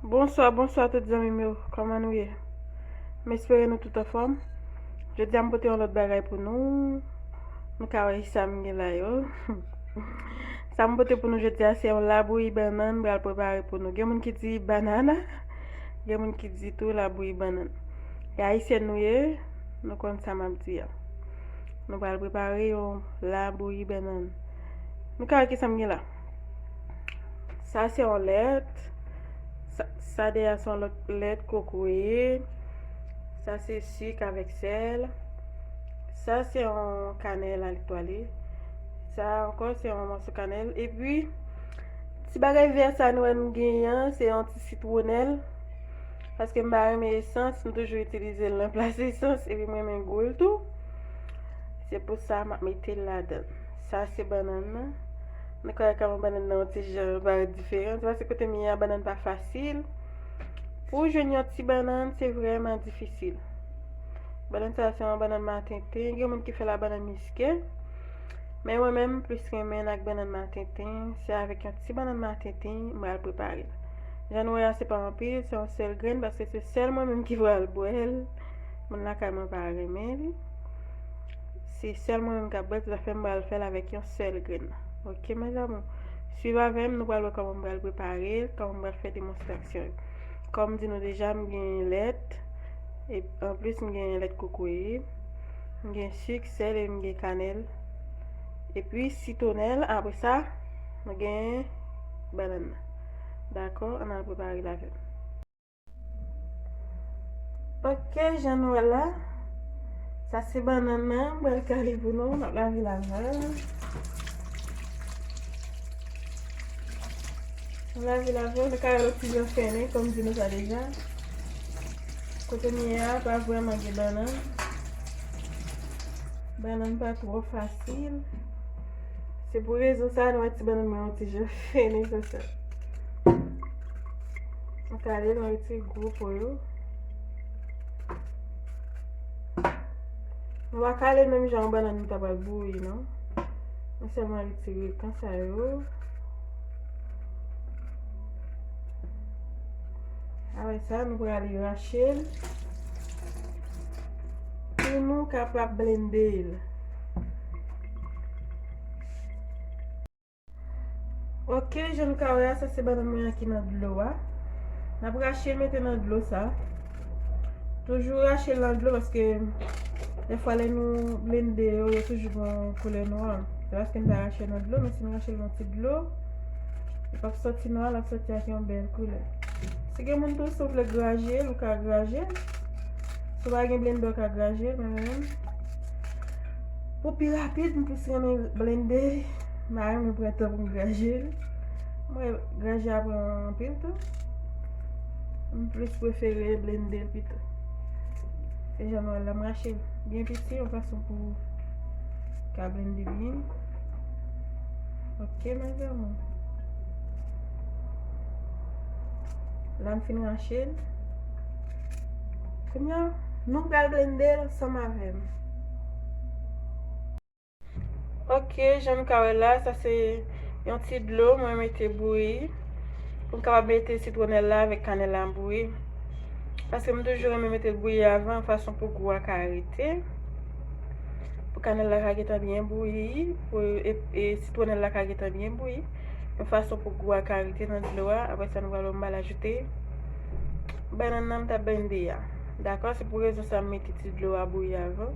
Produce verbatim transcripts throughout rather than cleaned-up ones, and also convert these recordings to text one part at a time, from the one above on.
Bonswa, bonswa tout zanmi m yo. Kòman nou ye? M espere nou tout anfòm. Jodi a m pote yon lòt bagay pou nou. Nou ka wè sa m gen la yo. Sa m pote pou nou jodi a se yon labouyi bannann m pral prepare pou nou. Gen moun ki di banana, gen moun ki di tou labouyi bannann. E ayisyèn nou ye, nou konn sa m ap di a. Nou pral prepare yon labouyi bannann. Nou ka wè ki sa m gen la. Sa se yon lèt. Sa, sa deyò se yon lòt lèt kokoye. Sa se sik avèk sèl. Sa se yon kanèl ale twale. Sa ankò se yon mòso kanèl. Epi, ti bagay vè sa nou wè m genyen an, se yon ti sitwonèl. Paske m pa renmen esans, m toujou itilize l nan plas esans, epi m renmen gou l tou. Se pou sa m ap mete l ladan. Sa se bannann nan. Nou ka wè kòman bannann nan yon ti jan parèt diferan. Se paske kote m ye a, bannann pa fasil. Pou w jwenn yon ti bannann, se vrèman difisil. Bannann sa a se yon bannann matenten. Gen moun ki fè l ak bannann miske. Men mwen menm, m plis renmen l ak bannann matenten. Se avèk yon ti bannann matenten m pral prepare l. Jan nou wè a, se pa anpil, se yon sèl grenn, paske se sèl mwen menm ki pral bwè l. Moun lakay mwen pa renmen li. Se sèl mwen menm k ap bwè l, se sa fè m pral fè l avèk yon sèl grenn. Oke, mes amours. Swiv avè m, nou pral wè kòman m pral prepare l, kòman m pral fè demonstrasyon yo. Kòm m di nou deja, m gen lèt, e anplis m gen lèt kokoye, m gen sik, sèl e m gen kanèl. Epi sitwonèl, apre sa, nou gen bannann nan. Dakò, ann al prepare l avè m. Oke, jan nou wè la, sa se bannann nan, m pral kale pou nou, m ap lave l avè l. M lave l avè l, nou ka wè l yon ti jan fennen, kòm m di nou sa deja. Kote m ye a, pa vrèman gen bannann. Bannann pa twò fasil. Se pou rezon sa a, nou wè ti bannann mwen yon ti jan fennen konsa. Mwen kale l, mwen retire gwo po yo. Mwen pa kale l menm jan yon bannann nou ta pral bouyi, non. Mwen sèlman retire kan sa yo. Apre sa, nou prale rache l pou nou kapab blende l. Oke, jan nou ka wè a, sa se bannann mwen an ki nan dlo a. N ap rache l mete nan dlo sa. Toujou rache l nan dlo paske dèfwa lè nou blende yo, yo toujou gen yon koulè nwa. Se paske n pa rache l nan dlo, men si nou rache l nan ti dlo, li p ap sòti nwa, l ap sòti ak yon bèl koulè. Si gen moun tou, si w vle graje l, ou ka graje l. Si w pa gen blendè, w ka graje l, men mwen menm, pou pi rapid, m plis renmen blende. M pa renmen pran tan pou m graje l. Mwen, graje a pran anpil tan. M plis prefere blende l pito. Se jan nou wè l la, m rache l byen piti, yon fason pou ka blende byen. Oke, mes amours. La, m fin rache l. Kounye a, nou pral blende l ansanm avè m. Oke, jan nou ka wè la, sa se yon ti dlo mwen mete bouyi pou m kapab mete sitwonèl la avèk kanèl la bouyi. Paske m toujou renmen mete l bouyi avan, fason pou gou a ka rete. Pou kanèl la ka gentan byen bouyi, pou, e, e sitwonèl la ka gentan byen bouyi. Yon fason pou gou a ka rete nan dlo a. Apre sa, nou pral wè m pral ajoute bannann nan m t ap blende a. Dakò, se pou rezon sa m mete ti dlo a bouyi avan.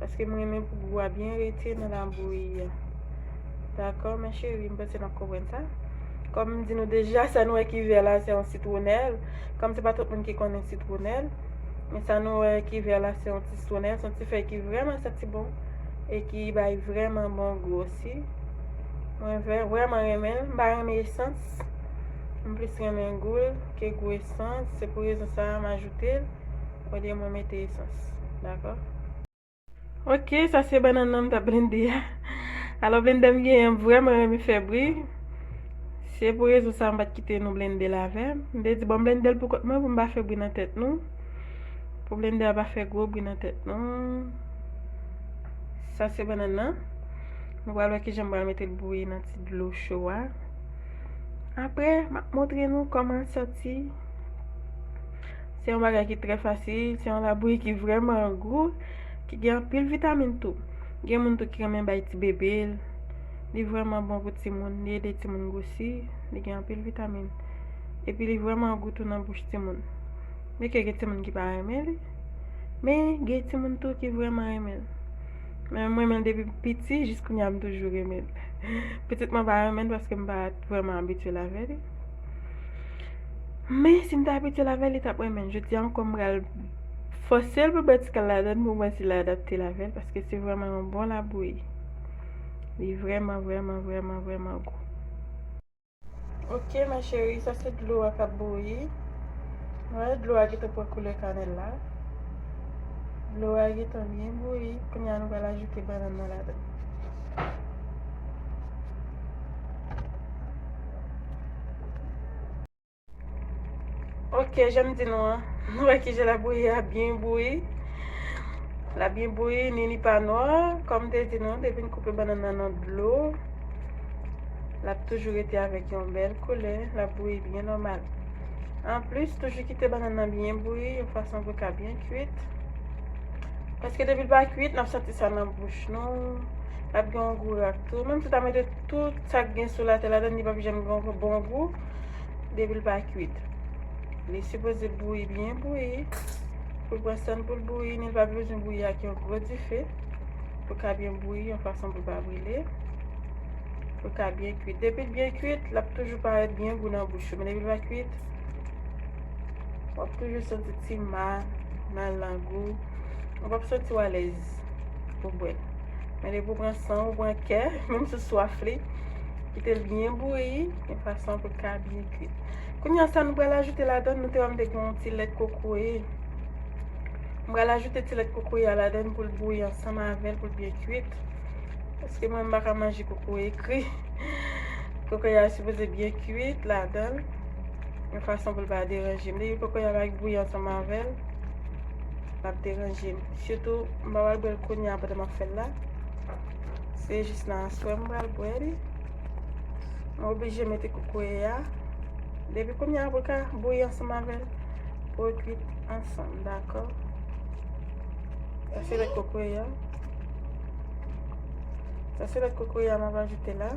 Paske m renmen pou gou a byen rete nan labouyi a. Dakò, mes chéries, m panse n ap konprann sa. Kòm m di nou deja, sa nou wè ki vè la, se yon sitwonèl. Kòm se pa tout moun ki konnen sitwonèl, men sa nou wè ki vè la, se yon ti sitwonèl, se yon ti fèy ki vrèman santi bon e ki bay vrèman bon gou osi. Mwen vrè-, vrèman renmen l. M pa renmen esans. M plis renmen gou l ke gou esans. Se pou rezon sa a, m ajoute l olye mwen mete esans. Dakò? Oke, sa se bannann nan m t ap blende a. Alò, blendè m genyen an vrèman renmen fè bri. Se pou rezon sa a m pa t kite nou blende l avè m. M te di, bon, m blende l pou kont mwen pou m pa fè bri nan tèt nou. Pou blendè a pa fè gwo bri nan tèt nou. Sa se bannann nan. Nou pral wè kijan m pral mete l bouyi nan ti dlo cho a. Apre, m ap montre nou kòman l sòti. Se yon bagay ki trè fasil, se yon labouyi ki vrèman gou, ki gen anpil vitamin tou. Gen moun tou ki renmen bay ti bebe l. Li vrèman bon pou timoun, li ede timoun gwosi, li gen anpil vitamin. Epi li vrèman gou tou nan bouch timoun. Byenke gen timoun ki pa renmen li, men gen timoun tou ki vrèman renmen l. Men mwen renmen l depi m piti, jis kounye a m toujou renmen l. Pitit mwen pa renmen l paske m pa vrèman abitye l avè li. Men si m te abitye l avè l, li t ap renmen l. Jodi a ankò, m pral fòse l pou bwè ti kal ladann pou m wè si l adapte l avè l, paske se vrèman yon bon labouyi. Li vrèman, vrèman, vrèman, vrèman gou. Ok, ma chérie, sa se dlo a k ap bouyi. Wè, dlo a gentan pran koulè kanèl la. Dlo a gentan byen bouyi. Kounye a, nou pral ajoute bannann nan ladan. Ok, jan m di nou an, nou wè kijan labouyi a byen bouyi. L ap byen bouyi, ni li pa nwa. Kòm m te di nou, depi n koupe bannann nan nan dlo, l ap toujou rete avèk yon bèl koulè, l ap bouyi byen nòmal. Anplis, toujou kite bannann nan byen bouyi, yon fason pou l ka byen kuit. Paske depi l pa kuit, n ap santi sa nan bouch nou. L ap gen yon gou rak tou. Menm si w ta mete tout sa k gen sou latè ladan l, li p ap janm gen yon bon gou. Depi l pa kuit. Li sipoze bouyi byen bouyi. Pou l pran san l pou l bouyi, ni l pa bezwen bouyi ak yon gwo dife. Pou l ka byen bouyi, yon fason pou l pa brile. Pou l ka byen kuit. Depi l byen kuit, l ap toujou parèt byen gou nan bouch ou. Men depi l pa kuit, w ap toujou santi ti ma nan lang ou. Ou p ap santi w alèz pou bwè l. Men depi w pran san w, ou pran kè, menm si w swaf li, kite l byen bouyi, yon fason pou l ka byen kuit. Kounye a, sa nou pral ajoute ladan l, nou te wè m te gen yon ti lèt kokoye. M pral ajoute ti lèt kokoye a ladan l pou l bouyi ansanm avè l, pou l byen kuit. Paske mwen, m pa ka manje kokoye kri. Kokoye a sipoze byen kuit ladan l, yon fason pou l pa deranje m. Depi kokoye a pa bouyi ansanm avè l, l ap deranje m. Sitou, m pa pral bwè l kounye a pandan m ap fè l la. Se jis nan aswè m pral bwè li. M oblije mete kokoye a. Depi kounye a pou l ka bouyi ansanm avè l, pou yo kuit ansanm, dakò? Sa se lèt kokoye a. Sa se lèt kokoye a m ap ajoute la.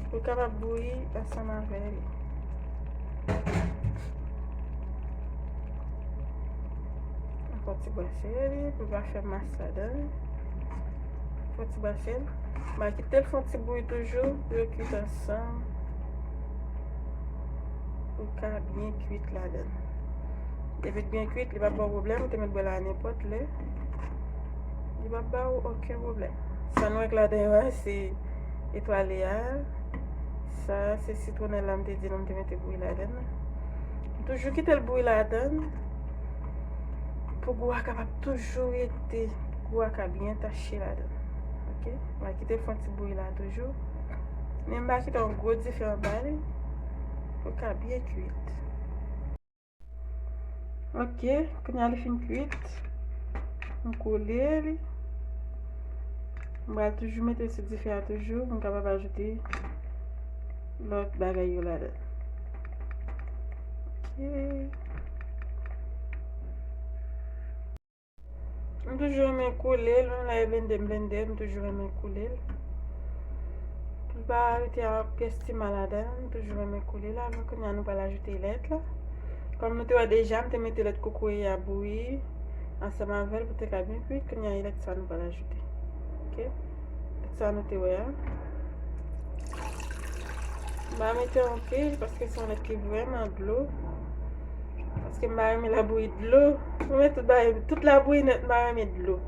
Pou l kapab bouyi ansanm avè li. Fè yon ti bwase li pou l pa fè mas ladan l. Fè yon ti bwase l. M a kite l fè yon ti bouyi toujou pou yo kuit ansanm. Pou l ka byen kuit ladan l. Depi l byen kuit, li p ap ba w pwoblèm, ou te mèt bwè l a nenpòt lè. Li p ap ba ou okenn pwoblèm. Sa nou wè k ladan yo a, se etwale a. Sa, se sitwonèl la m te di nou m te mete bouyi ladan l. M toujou kite l bouyi ladan l. Pou gou a kapab toujou rete, gou a ka byen tache ladan l. Ok? M a kite l fè yon ti bouyi la toujou. Men m pa kite yon gwo dife anba li. Pou l ka byen kuit. Ok, kounye a li fin kuit. M koule li. M pral toujou mete l sou dife a toujou pou m kapab ajoute lòt bagay yo ladan. Ok. M toujou renmen koule l, menm lè e blende m blende, m toujou renmen koule l. Pou l pa rete ak pyès ti ma ladan l, m toujou renmen koule l. Avan kounye a nou pral ajoute lèt la. Kòm nou te wè deja, m te mete lèt kokoye a bouyi ansanm avè l pou te ka byen kuit. Kounye a e lèt sa nou pral ajoute. Ok? Lèt sa nou te wè a. M pa mete anpil paske se yon lèt ki vrèman dlo. Paske m pa renmen labouyi dlo. Mwen tout bagay, tout labouyi nèt, m pa renmen dlo.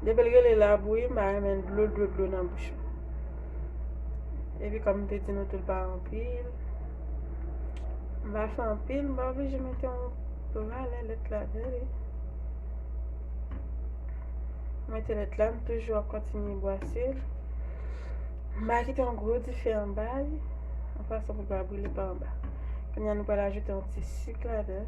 Depi l rele labouyi, m pa renmen dlo, dlo, dlo nan bouch mwen. Epi kòm m te di nou tou, l pa anpil. M pa fè anpil, m pa oblije mete yon valè lèt ladan li. Mete lèt la, m toujou ap kontinye bwase l. M pa kite yon gwo dife anba li, yon fason pou l pa brile pa anba. Kounye a, nou pral ajoute yon ti sik ladan.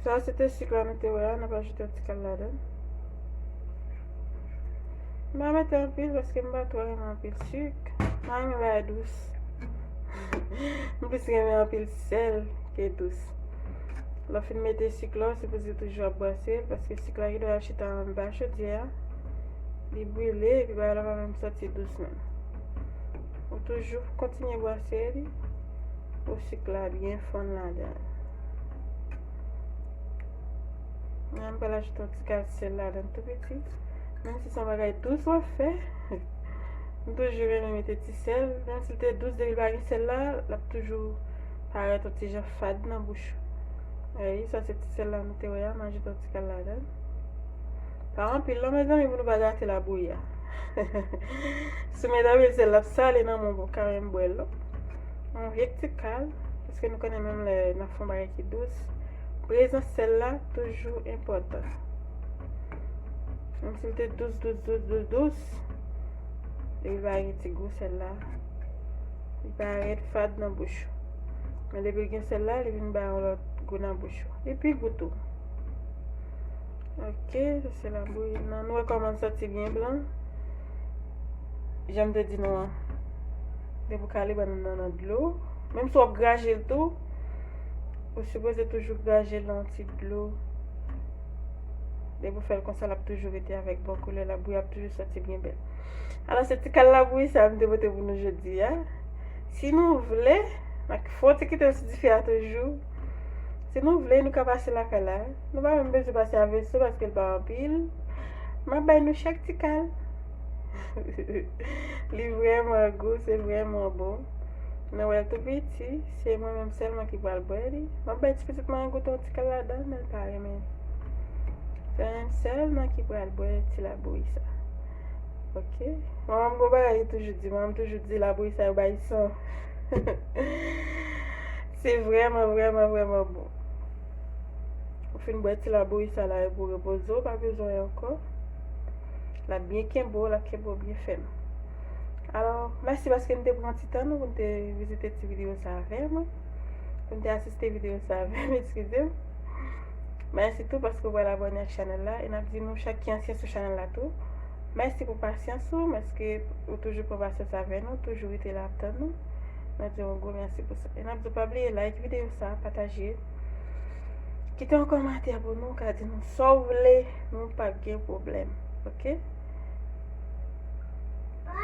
Sa se te sik la nou te wè a, n ap ajoute yon ti kal ladan. M pa mete anpil paske m pa twò renmen anpil sik. Mwen renmen bagay dous. M plis renmen anpil sèl ke dous. Lè w fin mete sik la, w sipoze toujou ap bwase l, paske sik la gen dwa al chita anba chodyè a, li brile, epi bagay la pa menm santi dous menm. Ou toujou kontinye bwase li pou sik la byen fonn ladan l. Mwen, m pral ajoute yon ti kal sèl ladan l tou piti. Menm si se yon bagay dous w ap fè, m toujou renmen mete ti sèl. Menm si l te dous, depi l pa gen sèl la, l ap toujou parèt yon ti jan fad nan bouch ou. Wi, sa se ti sèl la nou te wè a, m ajoute yon ti kal ladan l. Pa anpil non, mezanmi, pou nou pa gate labouyi a. Si w met anpil sèl, l ap sale nan men w, ou pa ka menm bwè l non. Yon vye ti kal, paske nou konnen menm lè n ap fè yon bagay ki dous, prezans sèl la toujou enpòtan. Menm si l te dous, dous, dous, dous, dous, depi l pa gen ti gou sèl la, li parèt fad nan bouch ou. Men depi l gen sèl la, li vin ba yon lòt gou nan bouch ou. Li pi gou tou. Ok, sa se labouyi nan. Nou wè kòman l santi byen blan. Jan m te di nou an. Depi w kale bannann nan nan dlo. Menm si w ap graje l tou, ou sipoze toujou graje l nan yon ti dlo. Depi w fè l konsa, l ap toujou rete avèk bon koulè, labouyi ap toujou santi byen bèl. Alò, se ti kal labouyi sa m te pote pou nou jodi a. Si nou vle, n a fè yon ti kite l sou dife a toujou. Si nou vle, nou ka pase lakay la. Nou pa menm bezwen pase a veso paske l pa anpil. M ap bay nou chak ti kal. Li vrèman gou, se vrèman bon. Nou wè l tou piti, se mwen menm sèlman ki pral bwè li. M ap bay ti pitit mwen an goute yon ti kal ladan, men l pa renmen. Se mwen menm sèlman ki pral bwè ti labouyi sa. Ok? Manman m gon bagay li toujou di, manman m toujou di labouyi sa yo bay san. Se vrèman, vrèman, vrèman bon. Ou fin bwè ti labouyi sa la, epi w repoze w, pa bezwen ankò. L ap byen kenbe w, l ap kenbe w byen fèm. Alò, mèsi paske n te pran ti tan nou pou n te vizite ti videyo sa avè mwen, pou n te asiste videyo sa avè m, eskize m. Mèsi tou paske w pral abòne ak chanèl la, e n ap di nou chak ki ansyen sou chanèl la tou, mèsi pou pasyans ou, paske ou toujou pran pasyans avè nou, toujou rete la ap tann nou. N ap di yon gwo mèsi pou sa. E n ap di w pa bliye like videyo sa, pataje. Kite yon kòmantè pou nou, ka di nou sa w vle, nou p ap gen pwoblèm. Ok?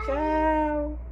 Tchao!